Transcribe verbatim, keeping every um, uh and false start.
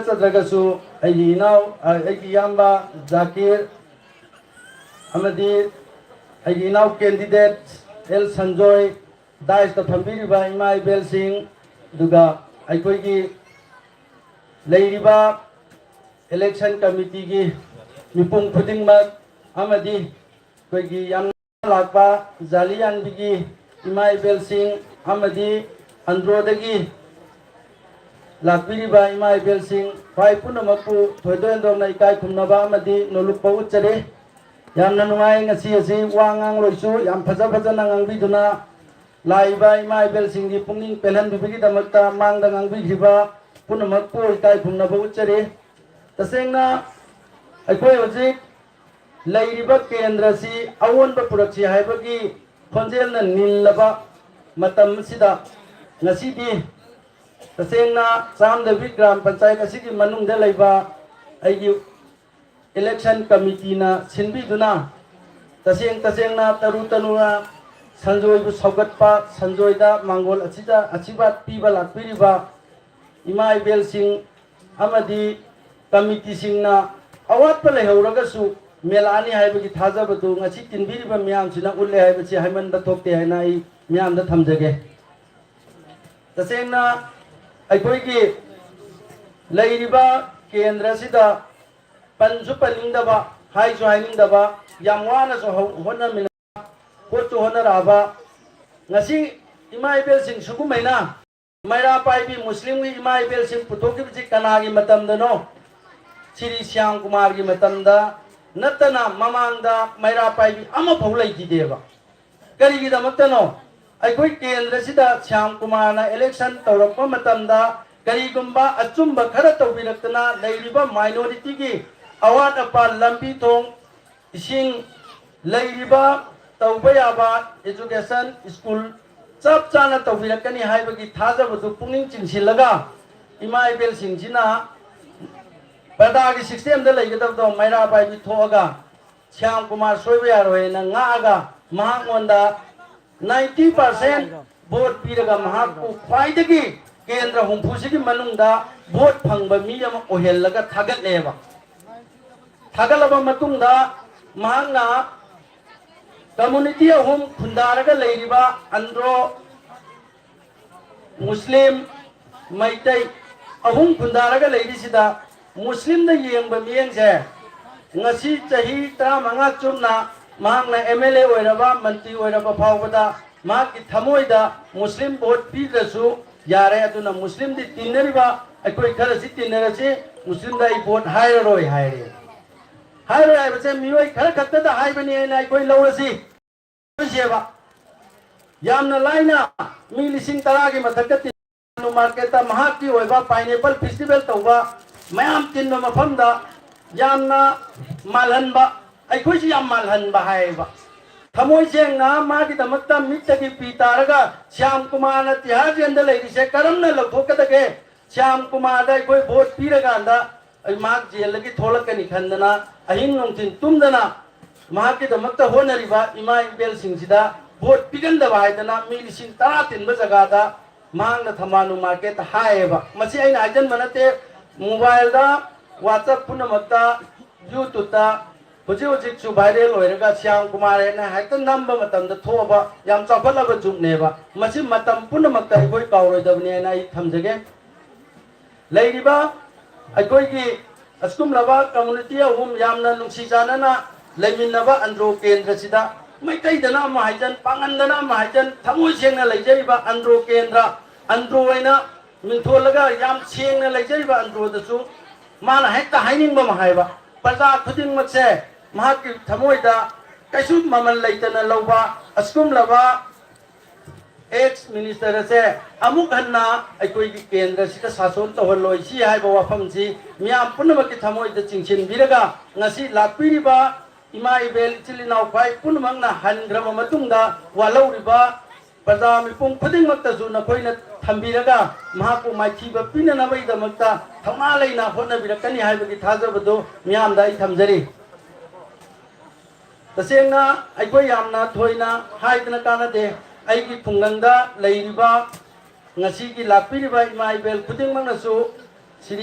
ꯆꯠꯇ꯭ꯔꯒꯁꯨ ꯑꯩꯒꯤ ꯏꯅꯥꯎ, ꯑ, ꯑꯩꯒꯤ ꯏꯌꯥꯝꯕ ꯖꯥꯀꯤꯔ ꯑꯃꯗꯤ ꯑꯩꯒꯤ ꯏꯅꯥꯎ candidate ꯑꯦꯜ ꯁꯟꯖꯣꯏ, dais ꯇ ꯐꯝꯕꯤꯔꯤꯕ ꯏꯃꯥ ꯏꯕꯦꯜꯁꯤꯡ, ꯑꯗꯨꯒ ꯑꯩꯈꯣꯏꯒꯤ ꯂꯩꯔꯤꯕ election committee ꯒꯤ ꯃꯤꯄꯨꯝ ꯈꯨꯗꯤꯡꯃꯛ ꯑꯃꯗꯤ ꯑꯩꯈꯣꯏꯒꯤ ꯌꯥꯝ ꯂꯥꯛꯄ ꯖꯥꯂꯤꯌꯥꯟꯕꯤꯒꯤ ꯏꯃꯥ ꯏꯕꯦꯜꯁꯤꯡ ꯑꯃꯗꯤ ꯑꯟꯗ꯭ꯔꯣꯗꯒꯤ ꯂꯥꯛꯄꯤꯔꯤꯕ ꯏꯃꯥ ꯏꯕꯦꯜꯁꯤꯡ, ꯈ꯭ꯋꯥꯏ ꯄꯨꯝꯅꯃꯛꯄꯨ ꯊꯣꯏꯗꯣꯛ ꯍꯦꯟꯗꯣꯛꯅ ꯏꯀꯥꯏ ꯈꯨꯝꯅꯕ ꯑꯃꯗꯤ ꯅꯣꯂꯨꯛꯄ ꯎꯠꯆꯔꯤ꯫ ꯌꯥꯝꯅ ꯅꯨꯡꯉꯥꯏ ꯉꯁꯤ ꯑꯁꯤ ꯋꯥ ꯉꯥꯡꯂꯣꯏꯁꯨ ꯌꯥꯝ ꯐꯖ ꯐꯖꯅ ꯉꯥꯡꯕꯤꯗꯨꯅ ꯂꯥꯛꯏꯕ ꯏꯃꯥ ꯏꯕꯦꯜꯁꯤꯡꯒꯤ ꯄꯨꯛꯅꯤꯡ ꯄꯦꯜꯍꯟꯕꯤꯕꯒꯤꯗꯃꯛꯇ ꯃꯥꯡꯗ ꯉꯥꯡꯕꯤꯈꯤꯕ ꯄꯨꯝꯅꯃꯛꯄꯨ ꯏꯀꯥꯏ ꯈꯨꯝꯅꯕ ꯎꯠꯆꯔꯤ꯫ ꯇꯁꯦꯡꯅ ꯑꯩꯈꯣꯏ ꯍꯧꯖꯤꯛ ꯂꯩꯔꯤꯕ ꯀꯦꯟꯗ꯭ꯔꯁꯤ ꯑꯑꯣꯟꯕ ꯄꯨꯔꯛꯁꯤ ꯍꯥꯏꯕꯒꯤ ꯈꯣꯟꯖꯦꯜꯅ ꯅꯤꯜꯂꯕ ꯃꯇꯝ ꯑꯁꯤꯗ ꯉꯁꯤꯗꯤ ꯇꯁꯦꯡꯅ ꯆꯥꯝꯗꯕꯤ ꯒ꯭ꯔꯥꯝ ꯄꯟꯆꯥꯌꯠ ꯑꯁꯤꯒꯤ ꯃꯅꯨꯡꯗ ꯂꯩꯕ ꯑꯩꯒꯤ election committee ꯅ ꯁꯤꯟꯕꯤꯗꯨꯅ ꯇꯁꯦꯡ ꯇꯁꯦꯡꯅ ꯇꯔꯨ ꯇꯔꯨꯅ ꯁꯟꯖꯣꯏꯕꯨ ꯁꯧꯒꯠꯄ, ꯁꯟꯖꯣꯏꯗ ꯃꯥꯡꯒꯣꯜ ꯑꯁꯤꯗ ꯑꯁꯤꯔꯕꯥꯗ ꯄꯤꯕ ꯂꯥꯛꯄꯤꯔꯤꯕ ꯏꯃꯥ ꯏꯕꯦꯜꯁꯤꯡ ꯑꯃꯗꯤ committee ꯁꯤꯡꯅ ꯑꯋꯥꯠꯄ ꯂꯩꯍꯧꯔꯒꯁꯨ ꯃꯦꯜꯂꯛꯑꯅꯤ ꯍꯥꯏꯕꯒꯤ ꯊꯥꯖꯕꯗꯨ ꯉꯁꯤ ꯇꯤꯟꯕꯤꯔꯤꯕ ꯃꯤꯌꯥꯝꯁꯤꯅ ꯎꯠꯂꯦ ꯍꯥꯏꯕꯁꯤ ꯍꯥꯏꯃꯟꯕ ꯊꯣꯛꯇꯦ ꯍꯥꯏꯅ ꯑꯩ ꯃꯤꯌꯥꯝꯗ ꯊꯝꯖꯒꯦ꯫ ꯇꯁꯦꯡꯅ ꯑꯩꯈꯣꯏꯒꯤ ꯂꯩꯔꯤꯕ ꯀꯦꯟꯗ꯭ꯔꯁꯤꯗ ꯄꯟꯁꯨ ꯄꯟꯅꯤꯡꯗꯕ, ꯍꯥꯏꯁꯨ ꯍꯥꯏꯅꯤꯡꯗꯕ, ꯌꯥꯝ ꯋꯥꯅꯁꯨ ꯍꯧ-, ꯍꯣꯠꯅꯃꯤꯟꯅ-, ꯍꯣꯠꯁꯨ ꯍꯣꯠꯅꯔꯛꯑꯕ, ꯉꯁꯤ ꯏꯃꯥ ꯏꯕꯦꯜꯁꯤꯡ ꯁꯨꯒꯨꯝꯍꯩꯅ ꯃꯩꯔꯥ ꯄꯥꯏꯕꯤ ꯃꯨꯁꯂꯤꯝꯒꯤ ꯏꯃꯥ ꯏꯕꯦꯜꯁꯤꯡ ꯄꯨꯊꯣꯛꯈꯤꯕꯁꯤ ꯀꯅꯥꯒꯤ ꯃꯇꯝꯗꯅꯣ? ꯁ꯭ꯔꯤ ꯁ꯭ꯌꯥꯝ ꯀꯨꯃꯥꯔꯒꯤ ꯃꯇꯝꯗ ꯅꯠꯇꯅ ꯃꯃꯥꯡꯗ ꯃꯩꯔꯥ ꯄꯥꯏꯕꯤ ꯑꯃꯐꯥꯎ ꯂꯩꯈꯤꯗꯦꯕ꯫ ꯀꯔꯤꯒꯤꯗꯃꯛꯇꯅꯣ? ꯑꯩꯈꯣꯏ ꯀꯦꯟꯗ꯭ꯔꯁꯤꯗ ꯁ꯭ꯌꯥꯝ ꯀꯨꯃꯥꯔꯅ election ꯇꯧꯔꯛꯄ ꯃꯇꯝꯗ ꯀꯔꯤꯒꯨꯝꯕ ꯑꯆꯨꯝꯕ ꯈꯔ ꯇꯧꯕꯤꯔꯛꯇꯅ ꯂꯩꯔꯤꯕ minority ꯒꯤ ꯑꯋꯥꯠ ꯑꯄꯥ, ꯂꯝꯕꯤ ꯊꯣꯡ, ꯏꯁꯤꯡ, ꯂꯩꯔꯤꯕ ꯇꯧꯕ ꯌꯥꯕ education, school ꯆꯞ ꯆꯥꯅ ꯇꯧꯕꯤꯔꯛꯀꯅꯤ ꯍꯥꯏꯕꯒꯤ ꯊꯥꯖꯕꯗꯨ ꯄꯨꯛꯅꯤꯡ ꯆꯤꯡꯁꯤꯜꯂꯒ ꯏꯃꯥ ꯏꯕꯦꯜꯁꯤꯡꯁꯤꯅ ꯄꯔꯗꯥꯒꯤ system ꯗ ꯂꯩꯒꯗꯕꯗꯣ ꯃꯩꯔꯥ ꯄꯥꯏꯕꯤ ꯊꯣꯛꯑꯒ ꯁ꯭ꯌꯥꯝ ꯀꯨꯃꯥꯔ ꯁꯣꯏꯕ ꯌꯥꯔꯣꯏꯅ ꯉꯥꯛꯑꯒ ꯃꯍꯥꯛꯉꯣꯟꯗ ninety percent vote ꯄꯤꯔꯒ ꯃꯍꯥꯛꯄꯨ ꯈ꯭ꯋꯥꯏꯗꯒꯤ ꯀꯦꯟꯗ꯭ꯔ ꯍꯨꯝꯐꯨꯁꯤꯒꯤ ꯃꯅꯨꯡꯗ ꯚꯣꯠ ꯐꯪꯕ ꯃꯤ ꯑꯃ ꯑꯣꯏꯍꯜꯂꯒ ꯊꯥꯒꯠꯂꯦꯕ꯫ ꯊꯥꯒꯠꯂꯕ ꯃꯇꯨꯡꯗ ꯃꯍꯥꯛꯅ ꯀꯝꯃꯨꯅꯤꯇꯤ ꯑꯍꯨꯝ ꯈꯨꯟꯗꯥꯔꯒ ꯂꯩꯔꯤꯕ ꯑꯟꯗ꯭ꯔꯣ, ꯃꯨꯁꯂꯤꯝ, ꯃꯩꯇꯩ ꯑꯍꯨꯝ ꯈꯨꯟꯗꯥꯔꯒ ꯂꯩꯔꯤꯁꯤꯗ ꯃꯨꯁꯂꯤꯝꯗ ꯌꯦꯡꯕ ꯃꯤꯠꯌꯦꯡꯁꯦ ꯉꯁꯤ ꯆꯍꯤ ꯇꯔꯥꯃꯉꯥ ꯆꯨꯞꯅ ꯃꯍꯥꯛꯅ ꯑꯦꯝ ꯑꯦꯜ ꯑꯦ ꯑꯣꯏꯔꯕ, ꯃꯟꯇ꯭ꯔꯤ ꯑꯣꯏꯔꯕ ꯐꯥꯎꯕꯗ ꯃꯍꯥꯛꯀꯤ ꯊꯃꯣꯏꯗ ꯃꯨꯁꯂꯤꯝ ꯚꯣꯠ ꯄꯤꯗ꯭ꯔꯁꯨ ꯌꯥꯔꯦ, ꯑꯗꯨꯅ ꯃꯨꯁꯂꯤꯝꯗꯤ ꯇꯤꯟꯅꯔꯤꯕ ꯑꯩꯈꯣꯏ ꯈꯔꯁꯤ ꯇꯤꯟꯅꯔꯁꯤ, ꯃꯨꯁꯂꯤꯝꯗ ꯑꯩ ꯚꯣꯠ ꯍꯥꯏꯔꯔꯣꯏ ꯍꯥꯏꯔꯦ꯫ ꯍꯥꯏꯔꯣꯏ ꯍꯥꯏꯕꯁꯦ ꯃꯤꯑꯣꯏ ꯈꯔ ꯈꯛꯇꯗ ꯍꯥꯏꯕꯅꯤ ꯍꯥꯏꯅ ꯑꯩꯈꯣꯏ ꯂꯧꯔꯁꯤ꯫ ꯁꯦꯕ ꯌꯥꯝꯅ ꯂꯥꯏꯅ ꯃꯤ ꯂꯤꯁꯤꯡ ꯇꯔꯥꯒꯤ ꯃꯊꯛꯇ ꯇꯤꯟ-, ꯃꯥꯔꯀꯦꯠꯇ ꯃꯍꯥꯛꯀꯤ ꯑꯣꯏꯕ ꯄꯥꯏꯅꯦꯄꯜ ꯐꯦꯁꯇꯤꯚꯦꯜ ꯇꯧꯕ ꯃꯌꯥꯝ ꯇꯤꯟꯕ ꯃꯐꯝꯗ ꯌꯥꯝꯅ ꯃꯥꯜꯍꯟꯕ, ꯑꯩꯈꯣꯏꯁꯨ ꯌꯥꯝ ꯃꯥꯜꯍꯟꯕ ꯍꯥꯏꯌꯦꯕ꯫ ꯊꯃꯣꯏ ꯁꯦꯡꯅ ꯃꯥꯒꯤꯗꯃꯛꯇ ꯃꯤꯠꯇꯒꯤ ꯄꯤ ꯇꯥꯔꯒ ꯁ꯭ꯌꯥꯝ ꯀꯨꯃꯥꯔꯅ ꯇꯤꯍꯥꯔ ꯖꯦꯜꯗ ꯂꯩꯔꯤꯁꯦ ꯀꯔꯝꯅ ꯂꯧꯊꯣꯛꯀꯗꯒꯦ? ꯁ꯭ꯌꯥꯝ ꯀꯨꯃꯥꯔꯗ ꯑꯩꯈꯣꯏ ꯚꯣꯠ ꯄꯤꯔꯀꯥꯟꯗ ꯑꯩ ꯃꯍꯥꯛ ꯖꯦꯜꯗꯒꯤ ꯊꯣꯛꯂꯛꯀꯅꯤ ꯈꯟꯗꯅ ꯑꯍꯤꯡ ꯅꯨꯡꯊꯤꯜ ꯇꯨꯝꯗꯅ ꯃꯍꯥꯛꯀꯤꯗꯃꯛꯇ ꯍꯣꯠꯅꯔꯤꯕ ꯏꯃꯥ ꯏꯕꯦꯜꯁꯤꯡꯁꯤꯗ ꯚꯣꯠ ꯄꯤꯒꯟꯗꯕ ꯍꯥꯏꯗꯅ ꯃꯤ ꯂꯤꯁꯤꯡ ꯇꯔꯥ ꯇꯤꯟꯕ ꯖꯒꯥꯗ ꯃꯍꯥꯛꯅ ꯊꯝꯕꯥꯜꯅꯨ ꯃꯥꯔꯀꯦꯠꯇ ꯍꯥꯏꯌꯦꯕ꯫ ꯃꯁꯤ ꯑꯩꯅ ꯍꯥꯏꯖꯟꯕ ꯅꯠꯇꯦ, ꯃꯣꯕꯥꯏꯜꯗ, WhatsApp ꯄꯨꯝꯅꯃꯛꯇ, YouTubeꯇ ꯍꯧꯖꯤꯛ ꯍꯧꯖꯤꯛꯁꯨ ꯚꯥꯏꯔꯦꯜ ꯑꯣꯏꯔꯒ ꯁ꯭ꯌꯥꯝ ꯀꯨꯃꯥꯔ ꯍꯥꯏꯅ ꯍꯦꯛꯇ ꯅꯝꯕ ꯃꯇꯝꯗ ꯊꯣꯛꯑꯕ ꯌꯥꯝ ꯆꯥꯎꯈꯠꯂꯕ ꯖꯨꯒꯅꯦꯕ꯫ ꯃꯁꯤ ꯃꯇꯝ ꯄꯨꯝꯅꯃꯛꯇ ꯑꯩꯈꯣꯏ ꯀꯥꯎꯔꯣꯏꯗꯕꯅꯤ ꯍꯥꯏꯅ ꯑꯩ ꯊꯝꯖꯒꯦ꯫ ꯂꯩꯔꯤꯕ ꯑꯩꯈꯣꯏꯒꯤ ꯑꯁꯤꯒꯨꯝꯂꯕ ꯀꯝꯃꯨꯅꯤꯇꯤ ꯑꯍꯨꯝ ꯌꯥꯝꯅ ꯅꯨꯡꯁꯤ ꯆꯥꯟꯅꯅ ꯂꯩꯃꯤꯟꯅꯕ ꯑꯟꯗ꯭ꯔꯣ ꯀꯦꯟꯗ꯭ꯔꯁꯤꯗ ꯃꯩꯇꯩꯗꯅ ꯑꯃ ꯍꯥꯏꯖꯟ, ꯄꯥꯉꯟꯗꯅ ꯑꯃ ꯍꯥꯏꯖꯟ, ꯊꯃꯣꯏ ꯁꯦꯡꯅ ꯂꯩꯖꯔꯤꯕ ꯑꯟꯗ꯭ꯔꯣ ꯀꯦꯟꯗ꯭ꯔ, ꯑꯟꯗ꯭ꯔꯣ ꯑꯣꯏꯅ ꯃꯤꯡꯊꯣꯜꯂꯒ ꯌꯥꯝ ꯁꯦꯡꯅ ꯂꯩꯖꯔꯤꯕ ꯑꯟꯗ꯭ꯔꯣꯗꯁꯨ ꯃꯥꯅ ꯍꯦꯛꯇ ꯍꯥꯏꯅꯤꯡꯕ ꯑꯃ ꯍꯥꯏꯕ, ꯄ꯭ꯔꯖꯥ ꯈꯨꯗꯤꯡꯃꯛꯁꯦ ꯃꯍꯥꯛꯀꯤ ꯊꯃꯣꯏꯗ ꯀꯩꯁꯨ ꯃꯃꯜ ꯂꯩꯇꯅ ꯂꯧꯕ ꯑꯁꯤꯒꯨꯝꯂꯕ ꯑꯦꯛꯁ ꯃꯤꯅꯤꯁꯇꯔ ꯑꯁꯦ ꯑꯃꯨꯛ ꯍꯟꯅ ꯑꯩꯈꯣꯏꯒꯤ ꯀꯦꯟꯗ꯭ꯔꯁꯤꯗ ꯁꯥꯁꯣꯟ ꯇꯧꯍꯜꯂꯣꯏ꯫ ꯁꯤ ꯍꯥꯏꯕ ꯋꯥꯐꯝꯁꯤ ꯃꯤꯌꯥꯝ ꯄꯨꯝꯅꯃꯛꯀꯤ ꯊꯃꯣꯏꯗ ꯆꯤꯡꯁꯤꯟꯕꯤꯔꯒ ꯉꯁꯤ ꯂꯥꯛꯄꯤꯔꯤꯕ ꯏꯃꯥ ꯏꯕꯦꯜ ꯏꯆꯤꯜ ꯏꯅꯥꯎ ꯈ꯭ꯋꯥꯏ ꯄꯨꯝꯅꯃꯛꯅ ꯍꯟꯈ꯭ꯔꯕ ꯃꯇꯨꯡꯗ ꯋꯥꯍꯧꯔꯤꯕ ꯄ꯭ꯔꯖꯥ ꯃꯤꯄꯨꯝ ꯈꯨꯗꯤꯡꯃꯛꯇꯁꯨ ꯅꯈꯣꯏꯅ ꯊꯝꯕꯤꯔꯒ ꯃꯍꯥꯛꯄꯨ ꯃꯥꯏꯊꯤꯕ ꯄꯤꯅꯅꯕꯒꯤꯗꯃꯛꯇ ꯊꯧꯅꯥ ꯂꯩꯅ ꯍꯣꯠꯅꯕꯤꯔꯛꯀꯅꯤ ꯍꯥꯏꯕꯒꯤ ꯊꯥꯖꯕꯗꯨ ꯃꯤꯌꯥꯝꯗ ꯑꯩ ꯊꯝꯖꯔꯤ꯫ ꯇꯁꯦꯡꯅ ꯑꯩꯈꯣꯏ ꯌꯥꯝꯅ ꯊꯣꯏꯅ ꯍꯥꯏꯗꯅ ꯀꯥꯟꯅꯗꯦ꯫ ꯑꯩꯒꯤ ꯈꯨꯡꯒꯪꯗ ꯂꯩꯔꯤꯕ ꯉꯁꯤꯒꯤ ꯂꯥꯛꯄꯤꯔꯤꯕ ꯏꯃꯥ ꯏꯕꯦꯜ ꯈꯨꯗꯤꯡꯃꯛꯅꯁꯨ ꯁꯤꯔꯤ